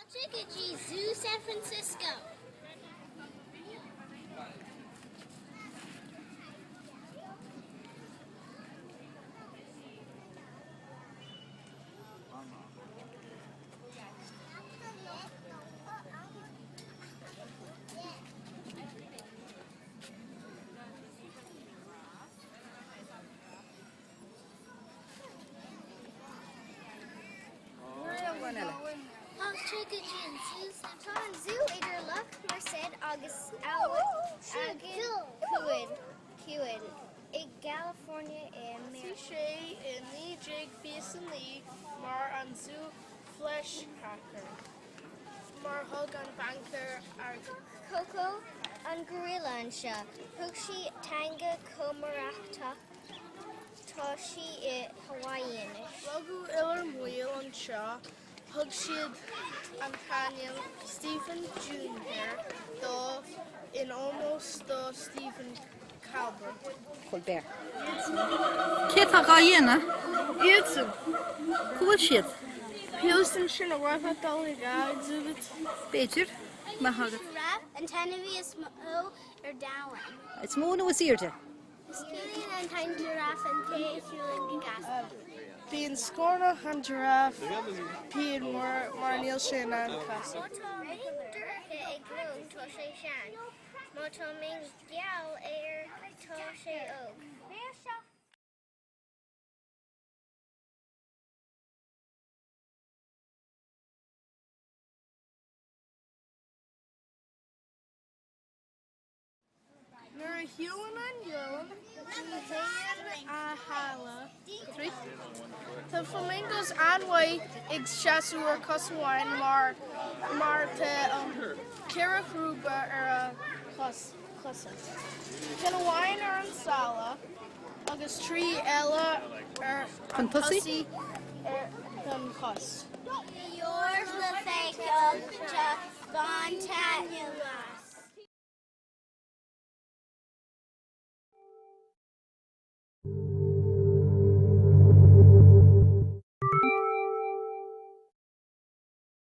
Fáilte go dtí Zú San Francisco! Fáilte go dtí an Zú San Tá an zú idir Loch Merced agus Abhainn Ciúin i gCalifornia i Thosaigh sé i 1929 mar an Zú Fleischaker, mar thug an bancaire airgead. Koko an gorilla anseo. Thug sí teanga comaireachtach tá sí i Hawaii anois. Rugadh Iarla Maoil anseo. Thug siad an t-ainm Stephen Junior dó in ómós do Stephen Colbert. Colbert. Cé tá dhá dhéanamh? Iadsan. Cá bhfuil siad? Thuas ansin a bhfuil dul ag exhibit. B'fhéidir. Maith agat. Giraffe an t-ainmhí is mó ar domhan. Is mó nó is airde? Siúlann an t-ainmhí giraffe an té a shiúlann go gasta. Bíonn scornach an giraffe pian mar níl sé in ann casadh. Má tá mín dorcha ag lon tá sé sean. Má tá mín geal air tá sé óg. Nuair a shiúlann an leon, ní théann a shála go Tá flamingos an-mhaith ag seasamh ar cos amháin mar mar tá ceithre chrúba ar a cosa. Ceann amháin ar an sála agus trí eile ar an tosaigh ar an chos. Leor le feiceáil, tá bain taitneamh as.